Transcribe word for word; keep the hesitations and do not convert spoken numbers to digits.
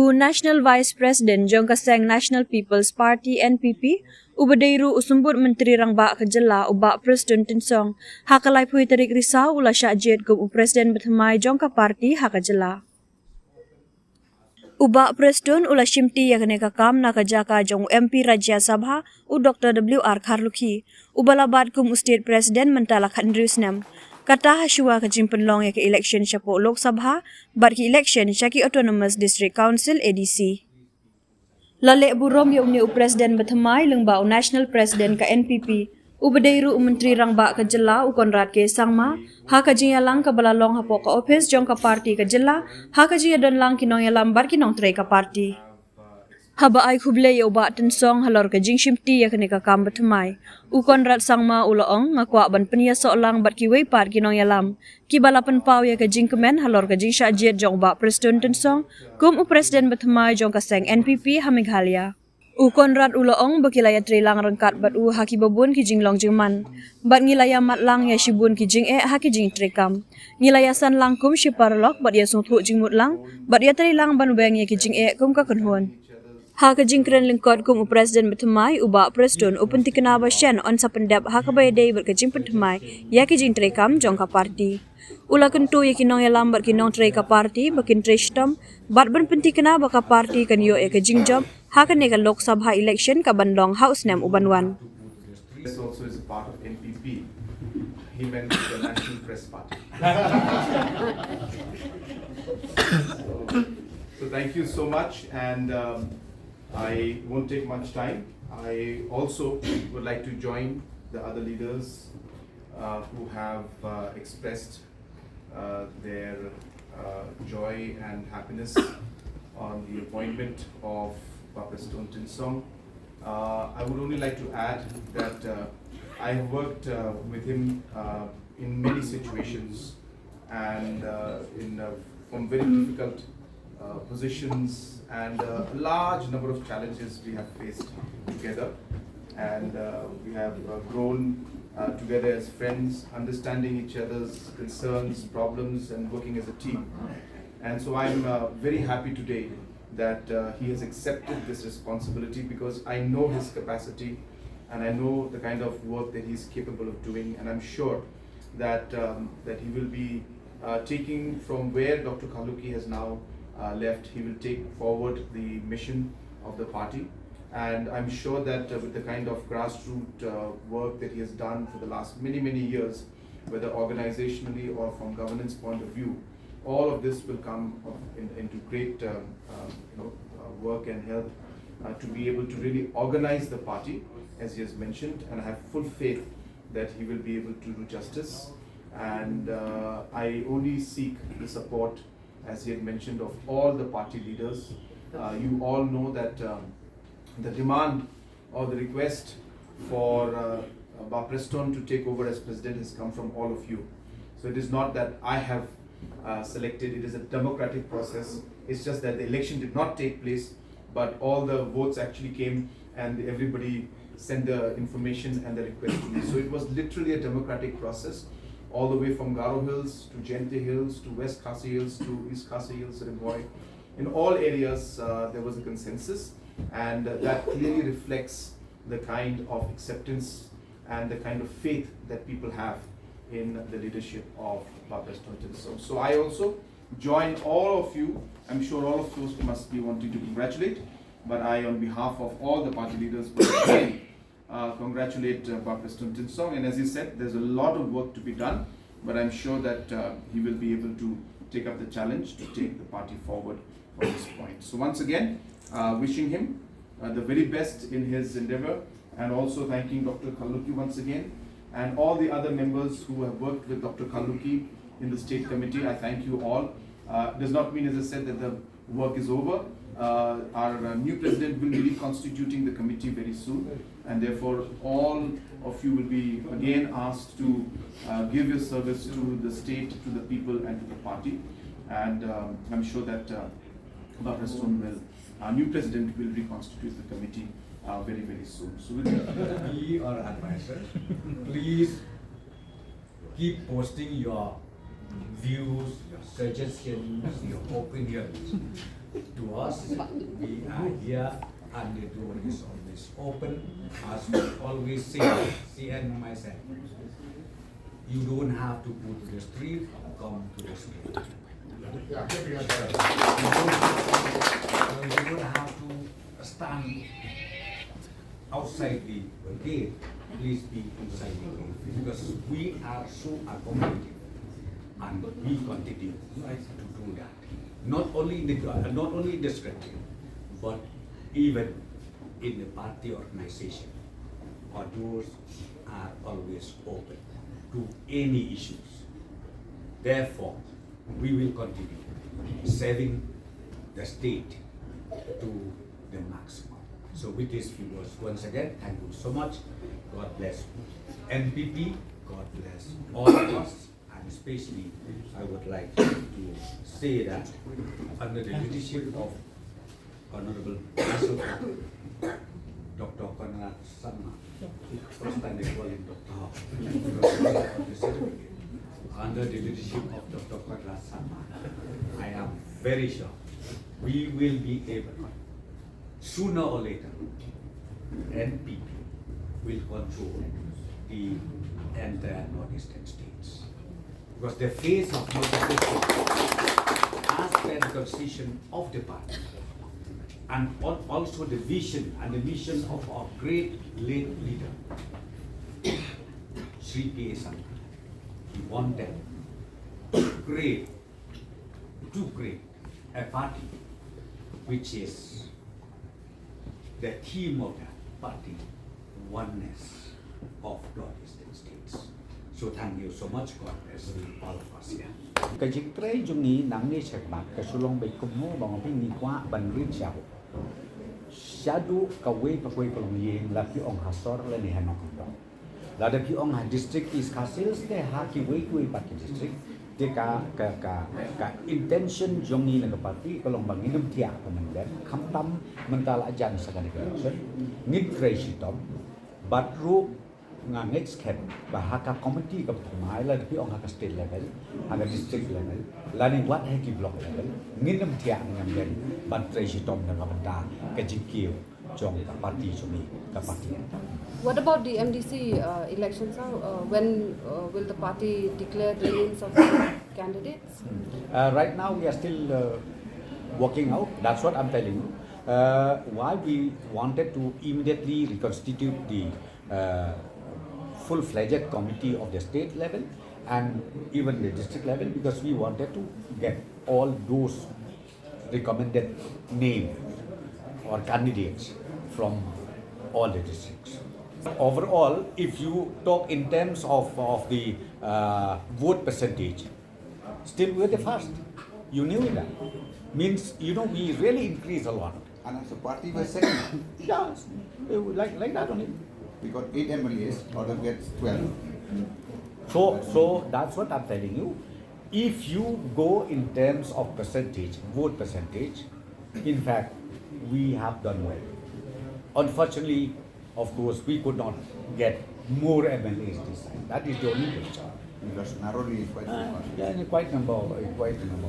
U National Vice President jong ka seng National People's Party, N P P, uba dei ruh u Symbud Myntri Rangbah ka Jylla, u Bah Prestone Tynsong, ha ka laiphew tarik Risaw u la shah jied kum u President bathymmai jong ka party ha ka Jylla. U Bah Prestone u la shimti ïa kane ka kam na ka jaka jong u M P Rajya Sabha, u Doctor W R Kharlukhi, uba la bat kum u State President mynta la khathynriew snem. Kata ha shuwa ka jingpynlong ïa ka election shapoh Lok Sabha bad ki election sha ki Autonomous District Council, A D C. La leh burom ïa une u President bathymmai lyngba u National President ka N P P, uba dei ruh u Myntri Rangbah ka Jylla, u Conrad K Sangma, ha ka jingïalang kaba la long hapoh ka ophis jong ka party ka Jylla, ha ka jingïadonlang ki nongïalam bad ki nongtrei ka party. Haba ai khublei ïa u Bah Tynsong halor ka jingshimti ïa kane ka kam bathymmai, u Conrad Sangma u la ong, nga kwah ban pynïasoh lang bad kiwei pat ki nongïalam kiba la pynpaw ïa ka jingkmen halor ka jingshah jied jong u Bah Prestone Tynsong kum u President bathymmai jong ka seng N P P ha Meghalaya. U Conrad u la ong ba ki la ïatreilang ryngkat bad u ha kiba bun ki jinglong jingman bad ngi la ïamat lang ïa shibun ki jingeh ha ki jingtreikam. Ngi la ïasan lang kum shi paralok bad ïasngewthuh jingmut lang bad ïatreilang ban weng ïa ki jingeh kum ka kynhun. Ha ka jingkren lyngkot kum u President bathymmai, u Bah Prestone u pynthikna ba shen yn sa pyndep ha kaba ïadei bad ka jingpynthymmai ïa ki jingtreikam jong ka party. U la kyntu ïa ki nongïalam bad ki nongtrei ka party ba kin trei shitom bad ban pynthikna ba ka party kan ïoh ïa ka jingjop ha kane ka Lok Sabha election kaban long ha u snem uban wan. This also is a part of N P P. He meant the National Press Party. So, so thank you so much, and um, I won't take much time. I also would like to join the other leaders uh, who have uh, expressed uh, their uh, joy and happiness on the appointment of Bah Prestone Tynsong. Uh, I would only like to add that uh, I have worked uh, with him uh, in many situations and uh, in uh, from very difficult uh, positions and uh, a large number of challenges we have faced together. And uh, we have uh, grown uh, together as friends, understanding each other's concerns, problems, and working as a team. And so I'm uh, very happy today that uh, he has accepted this responsibility, because I know his capacity and I know the kind of work that he's capable of doing, and I'm sure that um, that he will be uh, taking from where Doctor Kharlukhi has now uh, left. He will take forward the mission of the party, and I'm sure that uh, with the kind of grassroots uh, work that he has done for the last many, many years, whether organizationally or from governance point of view, all of this will come of, in, into great um, um, you know, uh, work and help uh, to be able to really organize the party, as he has mentioned, and I have full faith that he will be able to do justice. And uh, I only seek the support, as he had mentioned, of all the party leaders. Uh, you all know that um, the demand or the request for uh, Bah Prestone to take over as president has come from all of you. So it is not that I have uh, selected, it is a democratic process. It's just that the election did not take place, but all the votes actually came and everybody sent the information and the request to me. So it was literally a democratic process, all the way from Garo Hills to Jaintia Hills to West Khasi Hills to East Khasi Hills, Ri Bhoi. In all areas, uh, there was a consensus, and uh, that clearly reflects the kind of acceptance and the kind of faith that people have in the leadership of Bah Prestone Tynsong. So I also join all of you. I'm sure all of you must be wanting to congratulate, but I, on behalf of all the party leaders, once again, uh, congratulate uh, Bah Prestone Tynsong. And as he said, there's a lot of work to be done, but I'm sure that uh, he will be able to take up the challenge to take the party forward from this point. So once again, uh, wishing him uh, the very best in his endeavor, and also thanking Doctor Kharlukhi once again, and all the other members who have worked with Doctor Kharlukhi in the state committee. I thank you all. Uh, does not mean, as I said, that the work is over. Uh, our uh, new president will be reconstituting the committee very soon, and therefore all of you will be again asked to uh, give your service to the state, to the people, and to the party. And um, I'm sure that uh, Bah Prestone will, our new president will reconstitute the committee uh, very, very soon. So with We are advisors. Please keep posting your views, your suggestions, your opinions. to us. We are here and the door is always open. As we always say, C N and myself, you don't have to go to the street, come to the street. You don't, you don't have to stand outside the gate, please be inside the gate, because we are so accommodative and we continue to do that. Not only in the, not only in the structure, but even in the party organization, our doors are always open to any issues. Therefore, we will continue serving the state to the maximum. So with these few words, once again, thank you so much. God bless N P P. God bless all of us. And especially, I would like to say that under the leadership of Honorable Professor Doctor Conrad Sangma, first time they call him Doctor, under the leadership of Doctor Conrad Sangma, I am very sure we will be able, sooner or later, N P P will control the entire northeastern states. Because the face of North East as per the constitution of the party, and al-, also the vision and the mission of our great late leader, Shri P A Sangma. He wanted to create, to create a party which is the theme of the party, oneness of North Eastern states. So thank you so much. God bless all of us here. Ka jingtrei jong ngi nangne shakhmat ka shu long beit kumno ba ngi kwah ban rit shaduh. Shaduh kawei pa kawei ka longïing, la phi ong ha sor lane ha nongkyndong. Lada phi ong ha District East Khasi Hills te ha kiwei kiwei pat ki district te ka, ka, ka, ka intention jong ngi na ka party ka long ba ngin ym thiah ban ym dem, khamtam mynta la jan sa kane ka election, ngin trei shitom. Bad ruh nga ngeit skhem ba ha ka committee kaba thymmai, lada phi ong ha ka state level, ha ka district level, lane wat ha ki block level, ngin ym thiah ngin ym dem ban trei shitom na ka bynta ka jingkiew jong ka party jong ngi, ka party. What about the M D C, uh, election, sir? Uh, when, uh, will the party declare the names of the candidates? Uh, right now we are still, uh, working out. That's what I'm telling you. Uh, why we wanted to immediately reconstitute the, uh, full-fledged committee of the state level and even the district level, because we wanted to get all those recommended name or candidates from all the districts. Overall, if you talk in terms of, of the, uh, vote percentage, still we're the first. You knew that. Means, you know, we really increase a lot. And as a party, we're second. Yeah, like, like that only. We got eight M L As out of get twelve. So, so that's what I'm telling you. If you go in terms of percentage, vote percentage, in fact, we have done well. Unfortunately, of course, we could not get more M L As this time. That is the only picture. Because narrowly is quite Ah, yeah, in a quite number, in quite a number.